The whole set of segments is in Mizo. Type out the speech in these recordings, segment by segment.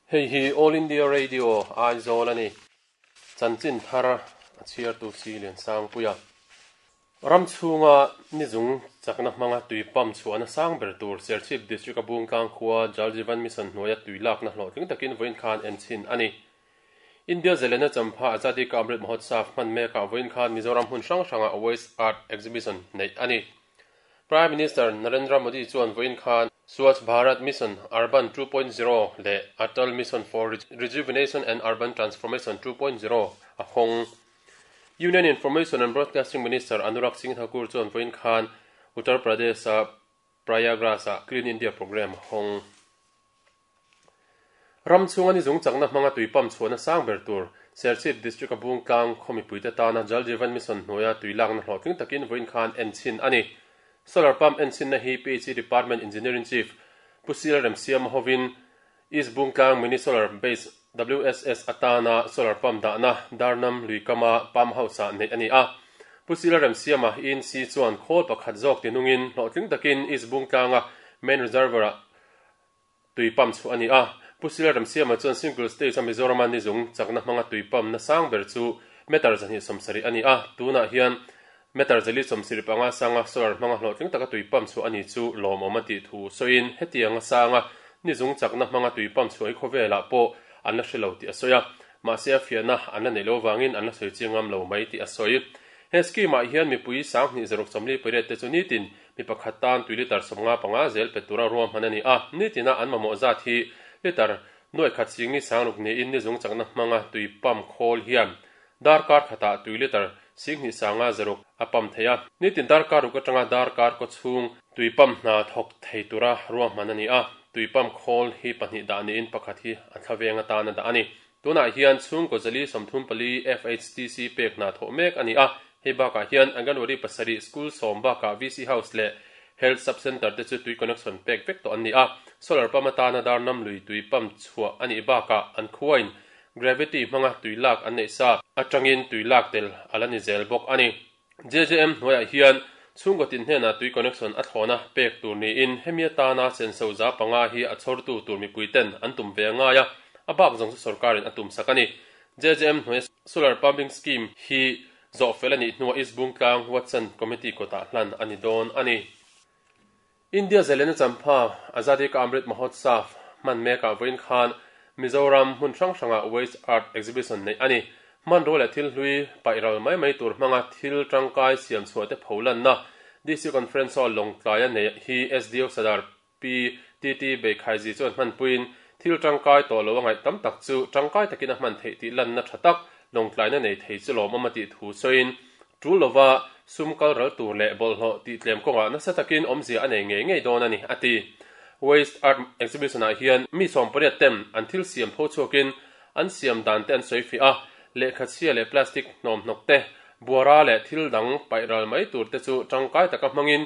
Hei hi All India Radio Aizawl a ni. Chanchin thar a chhiartu si Liansangpuia. Ram chhunga nizung chakna hmanga tui pump chhuahna sang ber tur Serchhip District a Bungtlang khua Jal Jeevan Mission hnuaia tui lakna hlawhtling takin vawiin khan en chhin a ni. India Zelena Champha Azadi Ka Amrit Mahotsav hman mekah vawiin khan Mizoram hmun hrang hrangah Waste Art Exhibition neih a ni. Prime Minister Narendra Modi chuan vawiin khan Swachh Bharat Mission Urban 2.0 leh Atal Mission for Rejuvenation and Urban Transformation 2.0 a hawng. Union Information and Broadcasting Minister Anurag Singh Thakur chuan vawiin khan Uttar Pradesh-a Prayagraj-ah Clean India Programme a hawng. Ram chhunga nizung chakna hmanga tui pump chhuahna sang ber tur Serchhip District a Bungtlang khaw mipuite tana Jal Jeevan Mission hnuaia tui lakna hlawhtling takin vawiin khan en chhin a ni. Solar pump en chhinna hi PHE Department Engineering Chief Pu Sil Remsiama hovin East Bungtlang Mini Solar Base WSS atana solar pump dahna Darnam Luikama Pump House-ah neih a ni a. Pu Sil Remsiama ENC chuan khawl pakhat zawk tinungin hlawhtling takin East Bungtlanga Main Reservoir-ah Tui pump chu a ni a. Pu Sila Remsiama chuan single stage a Mizorama nizung chakna hmanga tui pump na sang ber chu meter 270 a ni a. Tunah hian meter 475 sanga solar hmanga hlawhtling taka tui pump chu a ni chu lawmawm a tih thu sawiin hetianga sanga nizung chakna hmanga tui pump chhuah hi khawvelah pawh an la hre lo tih a sawi a. Mahse a fiahna an la neih lo vangin an la sawi chiang ngam lo mai tih a sawi. He scheme ah hian mipui 2068 te chu nitin Mi pakhat tan tui litre 55 zel pe tura ruahman a ni a, nitina an mamawh zat hi litre nuaikhat singni sangruk niin nizung chakna hmanga tui pump khawl hian darkar khatah tui litre 25 a a pump thei a. Nitin darkar ruk atanga darkar kaw chhung tui pump hna thawk thei tura ruahman a ni a, tui pump khawl hi pahnih dah niin pakhat hi a thla veng atana dah a ni. Tunah hian chhungkaw 434 FHTC pek hna thawh mek a ni a, hei bakah hian Anganwadi pasarih, School sawm bakah VC House leh Health Sub Centre te chu tui connection pek vek tawh an ni a, solar pump atana dar nam lui tui pump chhuah a nih bakah an khuain gravity hmanga tui lak an neih sa atangin tui lak tel a la ni zel bawk a ni. JJM hnuaiah hian chhungkaw tin hnenah tui connection a thlawna pek tur niin hemi atana senso 5% hi a chhawrtu tur mipui ten an tum ve a ngai a, a bak zawng chu sorkarin a tum sak a ni. JJM hnuaia Solar Pumping Scheme hi zawh fel a nih hnuah East Bungtlang Watson Committee kawtah hlan a ni dawn a ni. India Zelena Champha Azadi Ka Amrit Mahotsav hman mekah vawiin khan Mizoram hmun hrang hrangah Waste Art Exhibition neih a ni. Hmanrua leh thil hlui paih ral mai mai tur hmanga thil tangkai siam chhuah te pholanna DC Conference Hall Lawngtlaia neih hi SDO Sadar Pi TT Beikhaiji chuan hmanpuiin thil tangkai tawh lo a ngaih tam tak chu tangkai takin a hman theih tih lanna tha tak lawngtlaina nei thei chu lawmawm a tih thu sawiin tul lova sum kal ral tur leh bawlhhlawh tih tlem kawngah nasa takin awmzia a nei ngei ngei dawn a ni, a ti. Waste Art Exhibition-ah hian mi 18 ten an thil siam pho chhuakin an siam dan te an sawi fiah a, lehkha chhia leh plastic hnawmhnawk te, buara leh thil dang paih ral mai tur te chu tangkai taka hmangin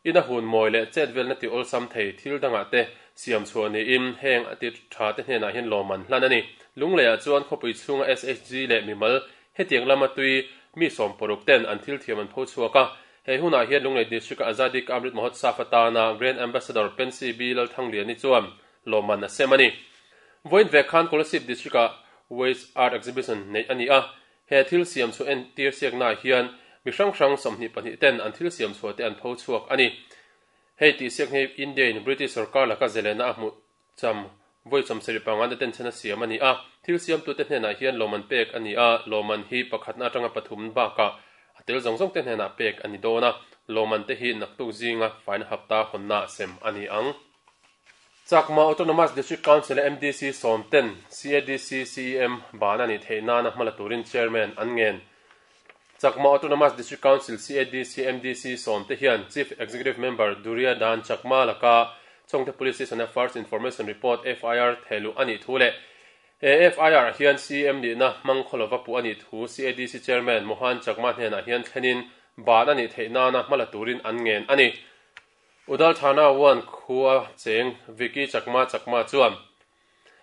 Ina hun mawi leh chet velna ti awlsam thei thil dangah te siam chhuah niin heng a ti tha te hnenah hian lawmman hlan a ni. Lungleiah chuan khawpui chhunga SHG leh mimal hetiang lama tui mi 60 ten an thil thiam an pho chhuak a. He hunah hian Lunglei District-a Azadi Ka Amrit Mahotsav atana Grand Ambassador Pensy B Lalthangliani chuan lawmman a sem a ni. Vawiin vek khan Kolasib District-ah Waste Art Exhibition neih a ni a, He thil siam chhuah entir siaknaah hian mi hrang hrang 22 ten an thil siam chhuah te an pho chhuak a ni. Hei tih siak hi India in British sorkar laka zelena a hmuh cham vawi 75 na denchhen a siam a ni a. Thil siamtute hnenah hian lawmman pek a ni a, lawmman hi pakhatna atanga pathum bakah a tel zawng zawng te hnenah pek a ni dawn a, lawmman te hi naktuk zinga faina hapta hawnna sem a ni ang. Chakma Autonomous District Council a MDC sawm ten CADC CEM ban a nih theih nana hmala turin Chairman an ngen. Chakma Autonomous District Council CADC MDC sawm te hian Chief Executive Member Duria Dan Chakma laka Chawngte Police Station a First Information Report, FIR, thehluh a nih thu leh he FIR ah hian CEM nihna hmang khawlova puh a nih thu CADC Chairman Mohan Chakma hnenah hian thlenin ban a nih theih nana hmala turin an ngen a ni. Udal Thana One khua cheng Vicky Chakma Chakma chuan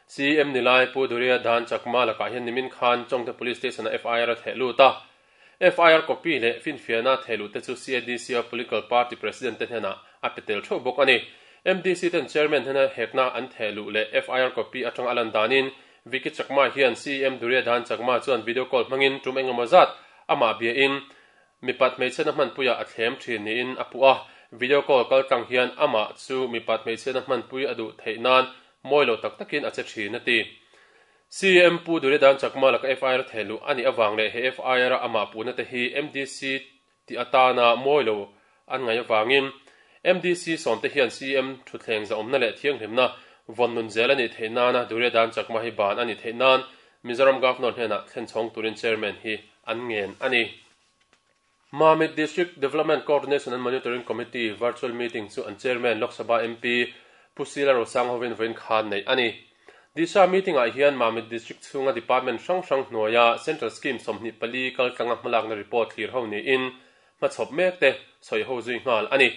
CM Nilai Pu Duria Dan Chakma lakah hian nimin khan Chawngte Police Station a FIR a theh lut a. FIR copy leh finfiahna theh luh te chu CADC a Political Party President te hnenah a pe tel theuh bawk a ni. MDC ten Chairman hnena hekna an theh luh leh FIR copy atanga a lan danin Vicky Chakma hian CEM Duryodhan Chakma chuan video call hmangin tum engemaw zat amah biain mipat hmeichhiatna hmanpuiah a thlem thin niin a puh a. Video call kal tlang hian amah chu mipat hmeichhiatna hmanpui a duh theih nan mawi lo tak takin a che thin a ti. CEM Pu Duryodhan Chakma laka FIR theh luh a nih avang leh he FIR-a amah puhna te hi MDC tih atana mawi lo an ngaih avangin MDC sawmte hian CM thutthleng zahawmna leh thianghlimna vawn nun zel a nih theih nana Duryodhan Chakma hi ban a nih theih nan Mizoram Governor hnenah thlen chhawng turin Chairman hi an ngen a ni. Mamit District Development Coordination and Monitoring Committee virtual meeting chu an Chairman Lok Sabha MP Pu Sila Rosang hovin vawiin khan neih a ni. Disha meeting-ah hian Mamit District chhunga department hrang hrang hnuaia Central Scheme 24 kaltlanga hmalakna report thlir ho niin hmachhawp mek te sawi ho zui nghal a ni.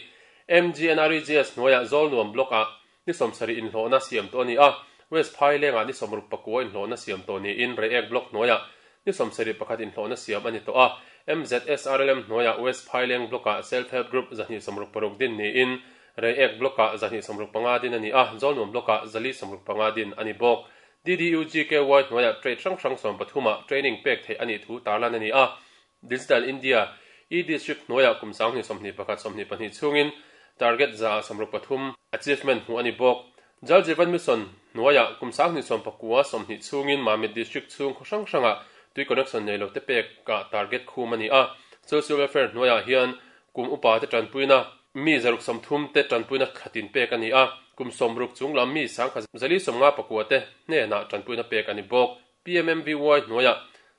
MGNREGS hnuaiah Zawlnuam Block-ah ni 70 inhlawhna siam tawh a ni a, West Phailengah ni 69 inhlawhna siam tawh niin Reiek Block hnuaiah ni 71 inhlawhna siam a ni tawh a. MZSRLM hnuaiah West Phaileng Block-ah Self Help Group 266 din niin Reiek Block-ah 165 din a ni a, Zawlnuam Block-ah 465 din a ni bawk. DDUGKY hnuaiah trade hrang hrang 13-ah training pek theih a nih thu tarlan a ni a. Digital India E-District hnuaiah kum 2021 22 chhungin target 163 achievement hmuh a ni bawk. Jal Jeevan Mission hnuaiah kum 2019 20 chhungin Mamit District chhung khaw hrang hrangah tui connection nei lo te pekah target khum a ni a. Social Welfare hnuaiah hian kum upa te tanpuina mi 130 te tanpuina thlatin pek a ni a. Kum 60 chung lam mi 1,159 te hnenah tanpuina pek a ni bawk. PMMVY hnuaiah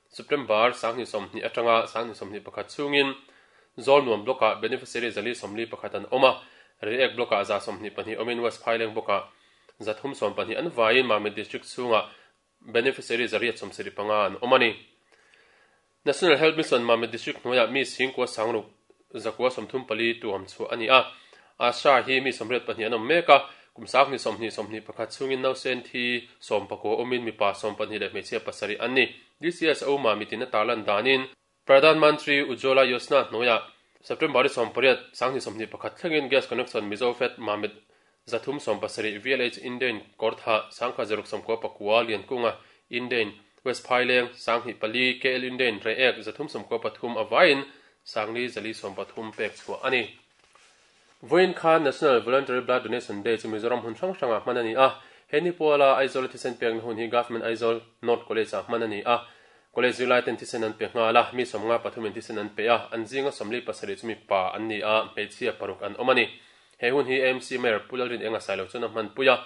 September 2020 atanga 2021 chhungin Zawlnuam Block-ah beneficiary 141 an awm a, Reiek Block-ah 122 awmin West Phaileng Block-ah 312 an vaiin Mamit District chhungah beneficiary 875 an awm a ni. National Health Mission Mamit District hnuaiah mi singkua sangruk zakua 34 tuam chhuah a ni a. Asha hi mi 82 an awm mek a, kum 20 20 21 chhungin nausen thi 19 awmin mipa 12 leh hmeichhia 7 an ni. DCSO Mamitin a tarlan danin Pradhan Mantri Ujjwala Yojana hnuaiah September 18 2021 thlengin gas connection Mizo Fed Mamit 370 VLH Indian Kortha sangkha zaruk sawmkua pakua Liankunga Indian West Phaileng 24 KL Indian Reiek 393 avain sangli zali 13 pek chhuah a ni. Vawiin khan National Voluntary Blood Donation Day chu Mizoram hun hrang hrangah hman a ni a. He ni puala Aizawl thisen pekna hun hi Government Aizawl North College ah hman a ni a. College zirlai ten thisen an pe nghal a, mi 53 in thisen an pe a, an zinga 47 chu mi pa an ni a, hmeichhia 6 an awm a ni. He hun hi AMC Mayor Pu Lalrin Enga Sailo chuan a hman pui a,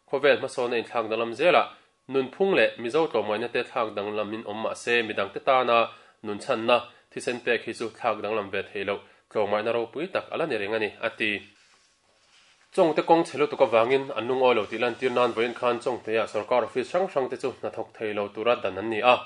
khawvel hmasawn a inthlak danglam zelah nunphung leh Mizo tlawmngaihna te thlak danglam in awm mah se midang te tana nun chhanna thisen pek hi chu thlak danglam ve thei loh tlawmngaihna ropui tak a la ni reng a ni, a ti. Chawngte kawng chhe lutuk avangin an lungawi lo tih lantir nan vawiin khan Chawngtea sorkar office hrang hrang te chu hnathawk thei lo tura dan an ni a.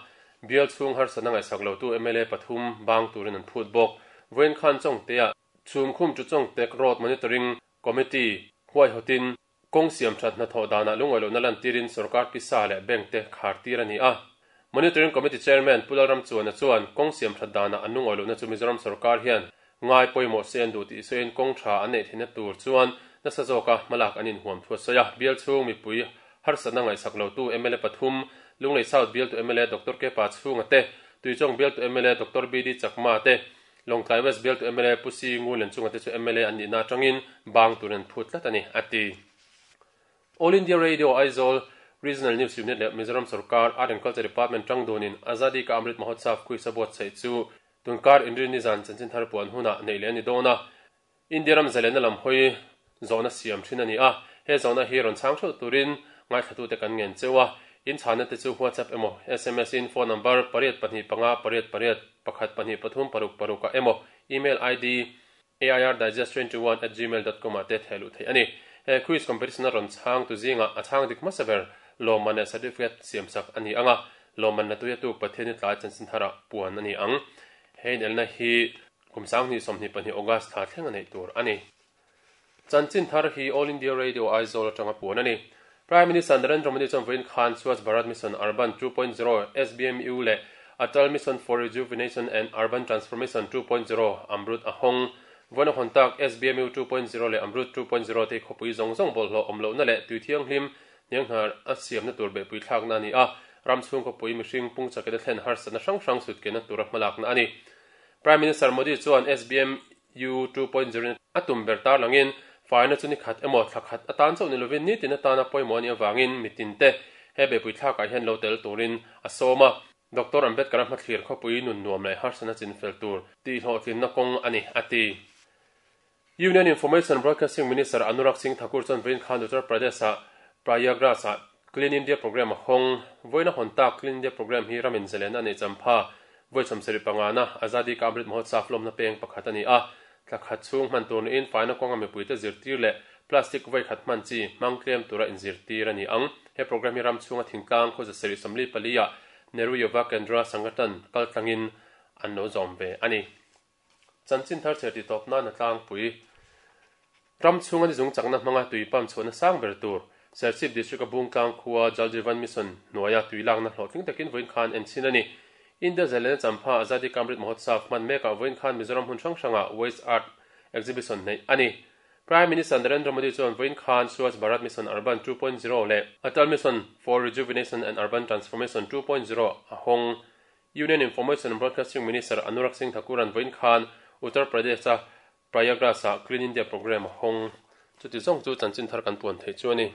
Bial chhung harsatna ngaihsak lotu mla pathum bang turin an phut bawk. Vawiin khan Chawngtea chhumkhum chu Chawngte Road Monitoring Committee huaihawtin kawng siam that hnathawh danah lungawi lohna lantirin sorkar pisa leh bank te khar tir a ni a. Monitoring Committee Chairman Pu Lalram Chuana chuan kawng siam that danah an lungawi lohna chu Mizoram sorkar hian ngai pawimawh se an duh tih sawiin kawng tha an neih theihna tur chuan nasa zawka hmalak an inhuam thu a sawi a. Bial chhung mipui harsatna ngaihsak lotu mla pathum, Lunglei South bialtu mla Doctor Kepa Chhunga te, Tuichawng bialtu mla Doctor BD Chakma te, Lawngtlai West bialtu mla Pu Si Ngulen chunga te chu mla an nihna atangin bang turin an phut tlat a ni, a ti. All India Radio Aizawl Regional News Unit leh Mizoram Sarkar Art and Culture Department tang dunin Azadi Ka Amrit Mahotsav quiz a buatsaih chu tunkar inrinni zan chanchin thar puan hunah neih leh a ni dawn a. India ram zalena lam hawi zawhna siam thin a ni a, he zawhna hi rawn chhang theuh turin ngaithlatute kan ngen cheu a. In chhana te chu WhatsApp emaw SMS in phone number pariat pahnih panga pariat pariat pakhat pahnih pathum paruk paruk ah emaw email ID airdigest21@gmail.com ah te theh luh theih a ni. He quiz competition a rawn chhang tu zingah a chhang dik hmasa ber lawmman leh certificate siam sak a ni ang a, lawmman la tuia tu Pathian i tlai chanchin tharah puan a ni ang. He inelna hi kum 2022 August thla thleng a neih tur a ni. Chanchin thar hi All India Radio Aizawl atanga puan a ni. Prime Minister Narendra Modi chuan vawiin khan Swachh Bharat Mission Urban 2.0, SBMU leh Atal Mission for Rejuvenation and Urban Transformation 2.0 Amrut a hawng. Vawiin a hawn tak SBMU 2.0 leh Amrut 2.0 te hi khawpui zawng zawng bawlhhlawh awm lohna leh tui thianghlim hnianghnar a siamna tur beihpui thlakna a ni a, ram chhung khawpui mihring pungchakin a thlen harsatna hrang hrang sutkenna tura hmalakna a ni. Prime Minister Modi chuan SBMU 2.0 in a tum ber tarlangin faina chu ni khat emaw thla khat atan chauh ni lovin nitin atana pawimawh a nih avangin mitinte he beihpui thlakah hian lo tel turin a sawm a. Doctor Ambedkar-a hmathlir khawpui nun nuam leh harsatna chinfel tur tihhlawhtlinna kawng a ni, a ti. Union Information Broadcasting Minister Anurag Singh Thakur chuan vawiin khan Uttar Pradesh-ah Prayagraj-ah Clean India Programme a hawng. Vawiin a hawn tak Clean India Programme hi ramin zalen a neih champha vawi sawmsarih pangana Azadi Ka Amrit Mahotsav lawmna peng pakhat a ni a. Thla khat chhung hman tur niin faina kawnga mipuite zirtir leh plastic vawi khat hman chi hmang tlem tura inzirtir a ni ang. He programme hi ram chhunga thingtlang khaw zasarih 44 ah Nehru Yuva Kendra Sangathan kal tlangin an lo zawm ve a ni. Chanchin thar chher tih tawp nan a tlangpui. Ram chhunga nizung chakna hmanga tui pump chhuahna sang ber tur Serchhip District a Bungtlang khua Jal Jeevan Mission hnuaia tui lakna hlawhtling takin vawiin khan en chhin a ni. India Zalena Champha Azadi Ka Amrit Mahotsav hman mekah vawiin khan Mizoram hmun hrang hrangah Waste Art Exhibition neih a ni. Prime Minister Narendra Modi chuan vawiin khan Swachh Bharat Mission Urban 2.0 leh Atal Mission for Rejuvenation and Urban Transformation 2.0 a hawng. Union Information and Broadcasting Minister Anurag Singh Thakur-a'n vawiin khan Uttar Pradesh-a Prayagraj-ah Clean India Programme a hawng. Chuti zawng chu chanchin thar kan puan theih chu a ni.